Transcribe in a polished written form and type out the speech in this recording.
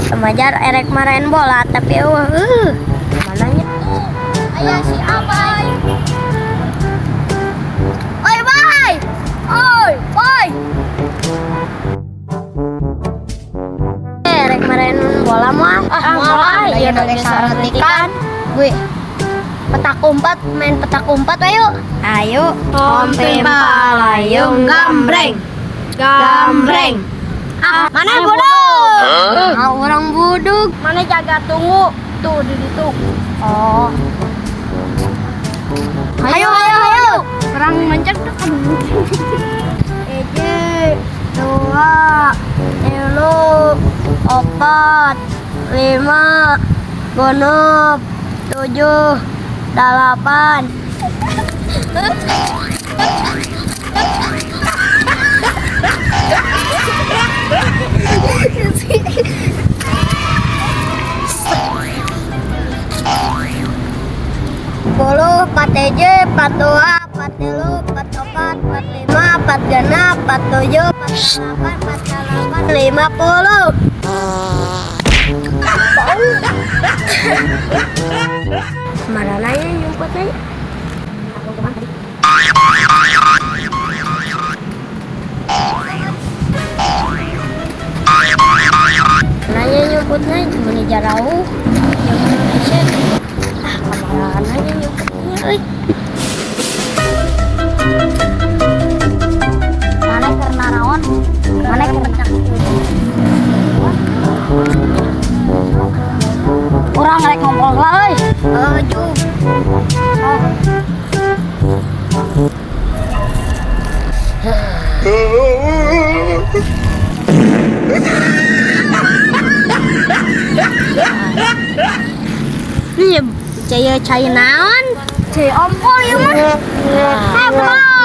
Remaja erek marahin bola tapi eueuh mananya? Aya si Abai. Oi, Bay. Oi, Bay. Erek marahin bola mah. Ah, moal, Ieu ieu geus geus sareutikan. Gue petak umpet, main petak umpet, ayo. Ayo. Tompi palayung gambreng. Gambreng. Ah, mana budug? Ah, urang budug. Mana jaga tunggu tuh di situ. Oh. Ayo, ayo, ayo. Orang mencet tuh. Hiji, dua, tilu, opat, lima, genep, tujuh, dalapan. 10, 4 hiji, 4 dua, 4 tilu, 4 opat, 4 lima, 4 genep, 4 tujuh, 4 delapan, 4 delapan, 50. Mana nanya nyumput nanya? Aku kemana tadi? Nanya nyumput nanya, cuma jauh. Yang Indonesia. Ah, kemana nanya nyumputnya, euy. Mana karena naon? Mana karena urang rek ngobrol lah euy. Eh, Jum. Oh. Nih, caya caya naon? Caya ompol ieu mah. Hebat.